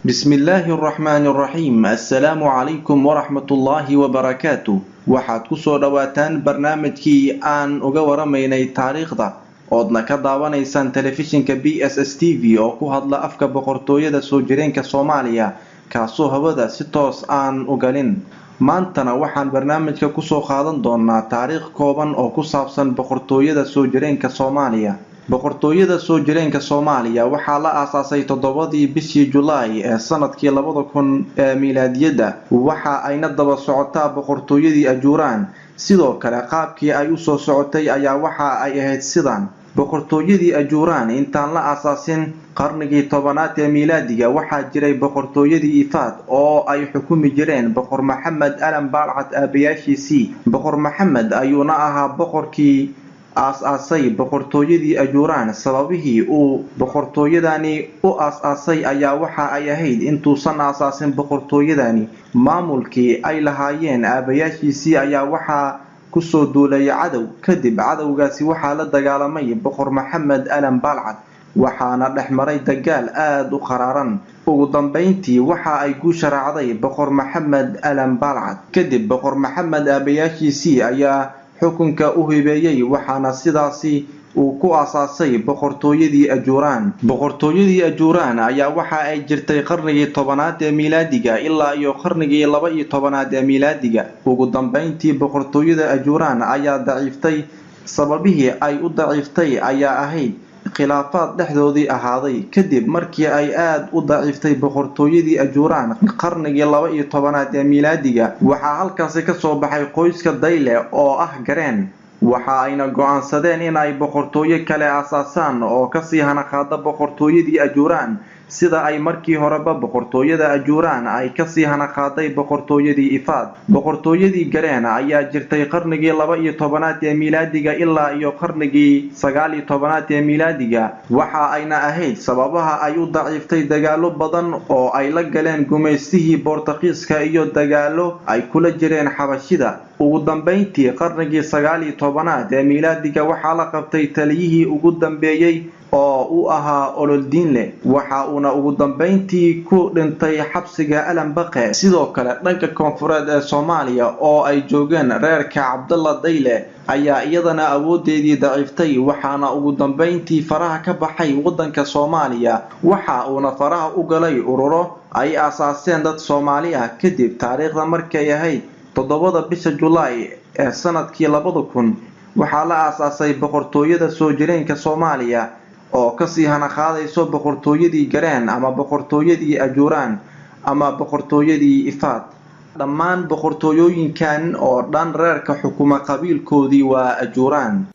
Bismillaahi araxmaani araxiim. Assalaamu calaykum waraxmatullaahi wabarakaatu. Waxaad ku soo dhowaataan barnaamijkii aan uga waramaynay taariikhda, oodna ka daawanaysaan telefishinka BSS TV oo ku hadla afka boqortooyada soo jireenka Soomaaliya, kaasoo hawada si toos aan u galin. Maantana waxaan barnaamijka kusoo qaadan doonaa taariikh kooban oo ku saabsan boqortooyada soo jireenka Soomaaliya. Boqortooyada soo jireenka Soomaaliya waxaa la aasaasay 7-dii bishii Julaay ee sanadkii 2000 ee miilaadiyadda. Waxa ayna daba socotaa boqortooyadii Ajuuraan. Sidoo kale, qaabkii ay usoo socotay ayaa waxa ay ahayd sidan: boqortooyadii Ajuuraan intaan la aasaasin qarnigii 10aad ee miilaadiga, waxaa jiray boqortooyadii Ifaad oo ay xukumi jireen Boqor Maxamed Alan Baalcad aabayaashiisii. Boqor Maxamed ayuuna ahaa boqorkii aas-aasay boqortooyadii Ajuuraan. Sababihii uu boqortooyadani u aas-aasay ayaa waxa ay ahayd, intuusan aasaasin boqortooyadani, maamulkii ay lahaayeen aabayaashiisii ayaa waxaa kusoo duulay cadow. Kadib cadowgaasi waxaa la dagaalamay Boqor Maxamed Alan Baalcad, waxaana dhex maray dagaal aada u qaraaran. Ugu dambeyntii waxa ay guusha raacday Boqor Maxamed Alan Baalcad. Kadib Boqor Maxamed aabayaashiisii ayaa xukunka u hibeeyey, waxaana sidaasi uu ku aasaasay boqortooyadii Ajuuraan. Boqortooyadii Ajuuraan ayaa waxa ay jirtay qarnigii 10aad ee miilaadiga ilaa iyo qarnigii 12aad ee miilaadiga. Ugu dambeyntii boqortooyada Ajuuraan ayaa daciiftay. Sababihii ay u daciiftay ayaa ahayd khilaafaad dhexdoodii ahaaday. Kadib markii ay aada u daciiftay boqortooyadii Ajuuraan qarnigii 12aad ee miilaadiga, waxaa halkaasi kasoo baxay qoyska Dayle oo ah Gareen. Waxa ayna go-aansadeen in ay boqortooyo kale aasaasaan oo kasii hanaqaada boqortooyadii Ajuuraan, sida ay markii horeba boqortooyada Ajuuraan ay kasii hanaqaaday boqortooyadii Ifaad. Boqortooyadii Gareen ayaa jirtay qarnigii 12aad ee miilaadiga ilaa iyo qarnigii 19aad ee miilaadiga. Waxa ayna ahayd sababaha ay u daciiftay dagaalo badan oo ay la galeen gumaystihii Boortaqiiska iyo dagaalo ay kula jireen Xabashida. Ugu dambeyntii qarnigii 19aad ee miilaadiga waxaa la qabtay taliyihii ugu dambeeyey oo u ahaa Ololdiinle, waxa uuna ugu dambeyntii ku dhintay xabsiga Alanbaqe. Sidoo kale, dhanka koonfureed ee Soomaaliya oo ay joogeen reerka Cabdalla Dayle ayaa iyadana awoodeedii daciiftay, waxaana ugu dambeyntii faraha ka baxay waddanka Soomaaliya, waxa uuna faraha u galay ururo ay aasaaseen dad Soomaali ah. Kadib taariikhda markay ahayd 7-da bisha Julaay ee sanadkii 2000, waxaa la aasaasay boqortooyada soo jireenka Soomaaliya oo kasii hanaqaadayso boqortooyadii Gareen ama boqortooyadii Ajuuraan ama boqortooyadii Ifaad. Dhammaan boqortooyooyinkan oo dhan reerka xukuma qabiilkoodii waa Ajuuraan.